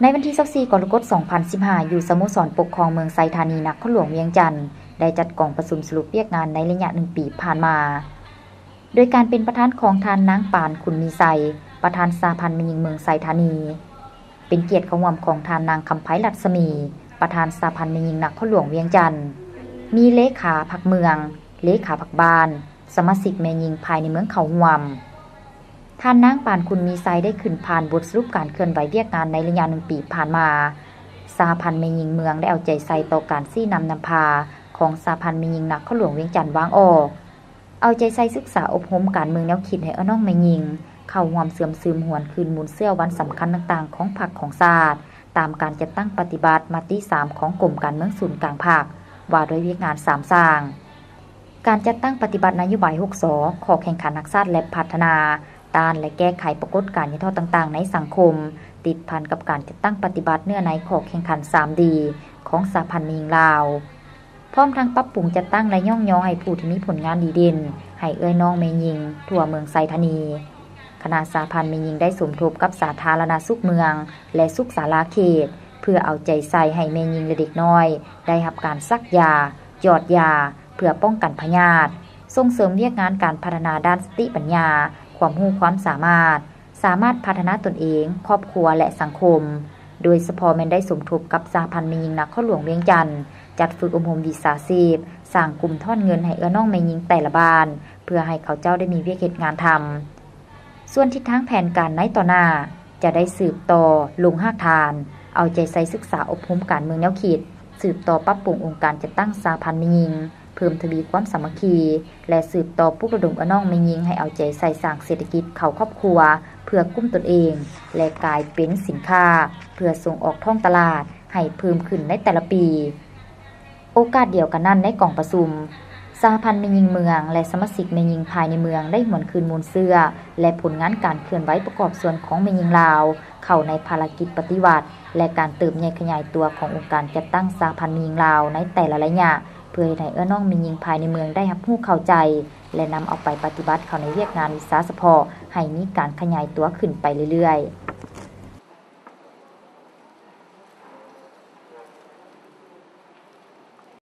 ໃນວັນທີຊາວສີ່ ກໍລະກົດ ສອງພັນສິບຫ້າ ຢູ່ສະໂມສອນປົກຄອງເມືອງໄຊທານີ ນະຄອນຫຼວງວຽງຈັນ ໄດ້ຈັດກອງປະຊຸມສະຫຼຸບວຽກງານໃນໄລຍະໜຶ່ງປີຜ່ານມາ ໂດຍການເປັນປະທານຂອງທ່ານນາງ ປານ ຂຸນມີໄຊ ປະທານສະຫະພັນແມ່ຍິງເມືອງໄຊທານີ, ເປັນກຽດເຂົ້າຮ່ວມຂອງທ່ານນາງ ຄຳໄພ ລັດສະໝີ ປະທານສະຫະພັນແມ່ຍິງນະຄອນຫຼວງວຽງຈັນ, ມີເລຂາພັກເມືອງ, ເລຂາພັກບ້ານ, ສະມາຊິກແມ່ຍິງພາຍໃນເມືອງເຂົ້າຮ່ວມ. ທ່ານນາງ ປານ ຂຸນມີໄຊ ໄດ້ຂຶ້ນຜ່ານບົດສະຫຼຸບການເຄື່ອນໄຫວວຽກງານໃນໄລຍະໜຶ່ງປີຜ່ານມາ, ສະຫະພັນແມ່ຍິງເມືອງໄດ້ເອົາໃຈໃສ່ຕໍ່ການຊີ້ນຳນຳພາຂອງສະຫະພັນແມ່ຍິງນະຄອນຫຼວງວຽງຈັນວາງອອກ, ເອົາໃຈໃສ່ສຶກສາອົບຮົມການເມືອງແນວຄິດໃຫ້ເອື້ອຍນ້ອງແມ່ຍິງເຂົ້າຮ່ວມເຊື່ອມຊຶມຫວນຄືນມູນເຊື້ອວັນສຳຄັນຕ່າງໆຂອງພັກຂອງຊາດ, ຕາມການຈັດຕັ້ງປະຕິບັດມະຕິສາມຂອງກົມການເມືອງສູນກາງພັກ ວ່າດ້ວຍວຽກງານສາມສ້າງ. ການຈັດຕັ້ງປະຕິບັດນະໂຍບາຍຫົກ ສ ຂໍ້ແຂ່ງຂັນຮັກຊາດ ແລະ ພັດທະນາ, ຕ້ານ ແລະ ແກ້ໄຂປາກົດການຫຍໍ້ທໍ້ຕ່າງໆໃນສັງຄົມ, ຕິດພັນກັບການຈັດຕັ້ງປະຕິບັດເນື້ອໃນຂໍ້ແຂ່ງຂັນ ສາມດີ ຂອງສະຫະພັນແມ່ຍິງລາວ, ພ້ອມທັງປັບປຸງຈັດຕັ້ງ ແລະ ຍ້ອງຍໍໃຫ້ຜູ້ທີ່ມີຜົນງານດີເດັ່ນ ໃຫ້ເອື້ອຍນ້ອງແມ່ຍິງທົ່ວເມືອງໄຊທານີ. ຄະນະສະຫະພັນແມ່ຍິງໄດ້ສົມທົບກັບສາທາລະນະສຸກເມືອງ ແລະ ສຸກສາລາເຂດ ເພື່ອເອົາໃຈໃສ່ໃຫ້ແມ່ຍິງ ແລະ ເດັກນ້ອຍໄດ້ຮັບການສັກຢາ, ຢອດຢາ ເພື່ອປ້ອງກັນພະຍາດ, ສົ່ງເສີມວຽກງານການພັດທະນາດ້ານສະຕິປັນຍາ, ຄວາມຮູ້ຄວາມສາມາດ, ສາມາດພັດທະນາຕົນເອງ, ຄອບຄົວ ແລະ ສັງຄົມ, ໂດຍສະເພາະແມ່ນໄດ້ສົມທົບກັບສະຫະພັນແມ່ຍິງນະຄອນຫຼວງວຽງຈັນ ຈັດຝຶກອົບຮົມວິຊາຊີບ, ສ້າງກຸ່ມຖອນເງິນໃຫ້ເອື້ອຍນ້ອງແມ່ຍິງແຕ່ລະບ້ານ ເພື່ອໃຫ້ເຂົາເຈົ້າໄດ້ມີວຽກເຮັດງານທຳ. ສ່ວນທິດທາງແຜນການໃນຕໍ່ໜ້າ ຈະໄດ້ສືບຕໍ່ລົງຮາກຖານ, ເອົາໃຈໃສ່ສຶກສາອົບຮົມການເມືອງແນວຄິດ, ສືບຕໍ່ປັບປຸງອົງການຈັດຕັ້ງສະຫະພັນແມ່ຍິງ, ເພີ່ມທະວີຄວາມສາມັກຄີ ແລະ ສືບຕໍ່ປຸກລະດົມເອື້ອຍນ້ອງແມ່ຍິງໃຫ້ເອົາໃຈໃສ່ສ້າງເສດຖະກິດເຂົ້າຄອບຄົວ ເພື່ອກຸ້ມຕົນເອງ ແລະ ກາຍເປັນສິນຄ້າ ເພື່ອສົ່ງອອກທ້ອງຕະຫຼາດໃຫ້ເພີ່ມຂຶ້ນໃນແຕ່ລະປີ. ໂອກາດດຽວກັນນັ້ນ ໃນກອງປະຊຸມ, ສະຫະພັນແມ່ຍິງເມືອງ ແລະ ສະມາຊິກແມ່ຍິງພາຍໃນເມືອງໄດ້ຫວນຄືນມູນເຊື້ອ ແລະ ຜົນງານການເຄື່ອນໄຫວປະກອບສ່ວນຂອງແມ່ຍິງລາວ ເຂົ້າໃນພາລະກິດປະຕິວັດ ແລະ ການເຕີບໃຫຍ່ຂະຫຍາຍຕົວຂອງອົງການຈັດຕັ້ງສະຫະພັນແມ່ຍິງລາວໃນແຕ່ລະໄລຍະ ເພື່ອເຮັດໃຫ້ເອື້ອຍນ້ອງແມ່ຍິງພາຍໃນເມືອງໄດ້ຮັບຮູ້ເຂົ້າໃຈ ແລະ ນຳເອົາໄປປະຕິບັດເຂົ້າໃນວຽກງານວິຊາສະເພາະ ໃຫ້ມີການຂະຫຍາຍຕົວຂຶ້ນໄປເລື້ອຍໆ.